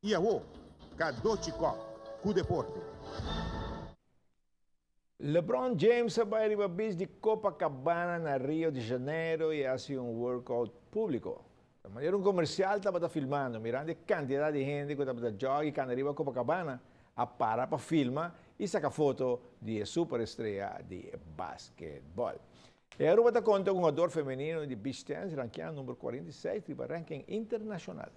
I awo, Cadochi Kock ku deporte. LeBron James a bai riba beach di Copacabana na Rio de Janeiro i a hasi un workout públiko. Ta manera un komersial tabata filmando, mirando e kantidat di hende ku tabata jòg i kana riba Copacabana, a para pa filma i saka foto di e superestrea di basketbòl. E Aruba ta konta ku un hugador femenino di beach tennis rankeá number 46 riba ranking internashonal.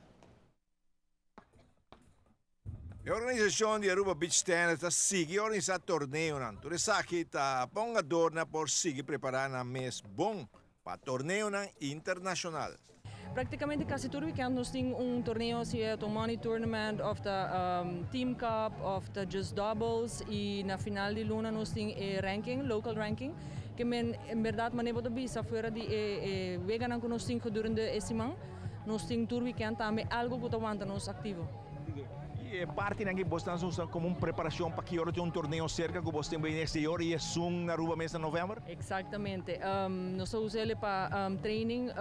E organisashon di Aruba Beach Tennis ta sigui organisá torneonan. Tur esaki ta pa hungadornan por sigui prepará nan mes bon pa torneonan internashonal. Práktikamente kasi tur wikènt nos tin un torneo, sea ta un money tournament òf ta team cup òf ta just doubles i na final di luna nos tin e ranking, local ranking. Ke men en bèrdat manera bo ta bisa fuera di e weganan ku nos tin gedurende e siman. Nos tin tur weekend tambe algo cu ta wanta nos activo. Y e partinan ki bos ta usa como un preparacion pa ki ora tin un torneo cerca cu bos tin bay exterior y esun na Aruba mes na november? Exactamente. Nos ta usa ele pa training.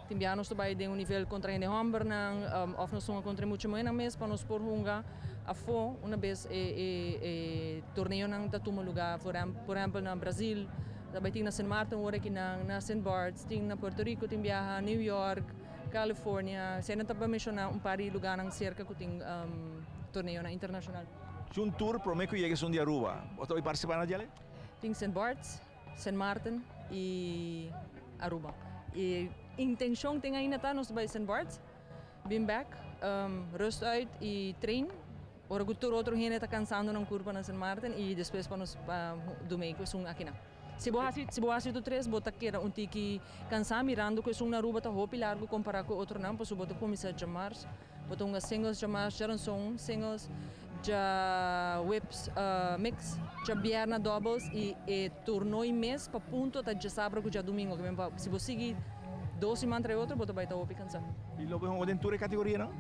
Tin bia nos ta bay den un nivel contra hende hombernan of nos hunga contra e mucha muhernan mes pa nos por hunga afo una bes e torneonan ta tuma lugar por ehempel na Brazil. Ta bay tin na Sint Maarten ora ki nan, na Sint Barts, tin na Puerto Rico tin biaha, New York, California. Esei nan ta pa menshoná un par di lugánan serka ku tin torneonan internashonal. Si un tur promé ku yega esun di Aruba, bo ta bay partisipá na djele? Tin Sint Barts, Sint Maarten i Aruba. E intenshon tin ainda ta nos ta bay Sint Barts, bin bèk, rust uit i train. Ora ku tur otro hende ta kansando nan kurpa na Sint Maarten i despues pa nos pa dumei ku esun akinan. Si bo hasi si bo hasi tur tres bo ta keda un tiki kansá mirando ku esun na Aruba ta hopi largu kompará ku e otronan pasobra bo ta kuminsá djamars, bo ta hunga singles djamars, djaranson singles, djaweps mix, djabièrnè doubles i e tornoi mes pa punto ta djasabra ku djadumingu. Si bo sigui dos siman tras otro bo ta bai ta hopi kansá. I lo bo hunga den tur e kategorianan?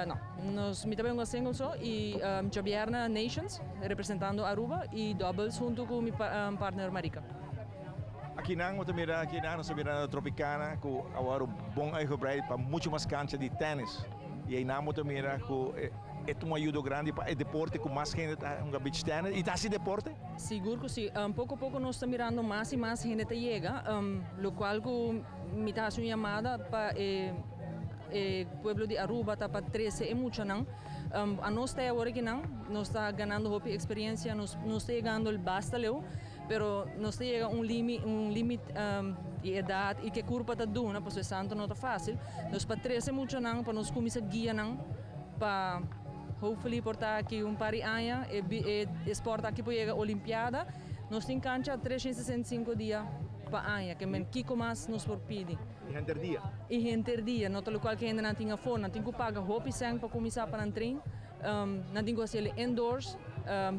No, nos mi ta bai hunga singles so y djabièrnè Nations representando Aruba y doubles hunto cu mi partner Marika. Akinan bo ta mira akinan nos ta mira na Tropicana cu a wòrdu bon uitgebreid pa mucho mas cancha di tennis y einan bo ta mira cu e ta un ayudo grandi pa e deporte cu mas hende ta hunga beach tennis y ta haci deporte. Sigur cu si. Poco poco nos ta mirando mas y mas hende ta yega locual cu mi ta haci un yamada pa e. E pueblo di Aruba ta pa trece e muchanan. Anos ta e awor akinan, nos ta ganando hopi experiencia, nos nos ta yegando el basta leu, pero nos ta yega un limi un limit di edad y ke curpa ta duna, pasobra e santo no ta facil. Nos pa trece muchanan, pa nos cuminsa guia nan pa hopefully por ta aki un par di aña e e sport aki por yega olimpiada. Nos tin cancha 365 dia pa aña, ke men kico mas nos por pidi? I henter dia. I henter dia. No ta lokual ku hendenan tin afó. Nan tin ku paga hopi sèn pa kuminsá pa nan train. Nan tin ku hasi el indoors,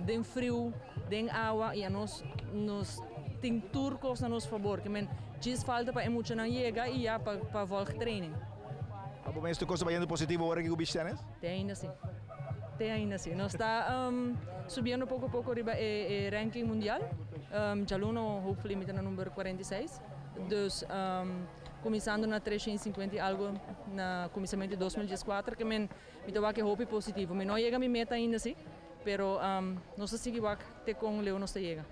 den friu, den awa i anos nos tin tur kos na nos fabor. Ke men djis falta pa e muchanan yega i ya pa pa vòlg training. Pa bo mes tur kos ta bayendo positivo ora ki ku beach tennis? Te ainda si. Te ainda si. Nos ta subiendo poko poko riba e ranking mundial. Djaluno hopefully mi ta na number 46. Dus kuminsando na 350 i algo na kuminsamentu di 2014 ke men mi ta wak e hopi positivo. Mi no a yega mi meta ainda si, pero nos ta sigui wak te kon leu nos ta yega.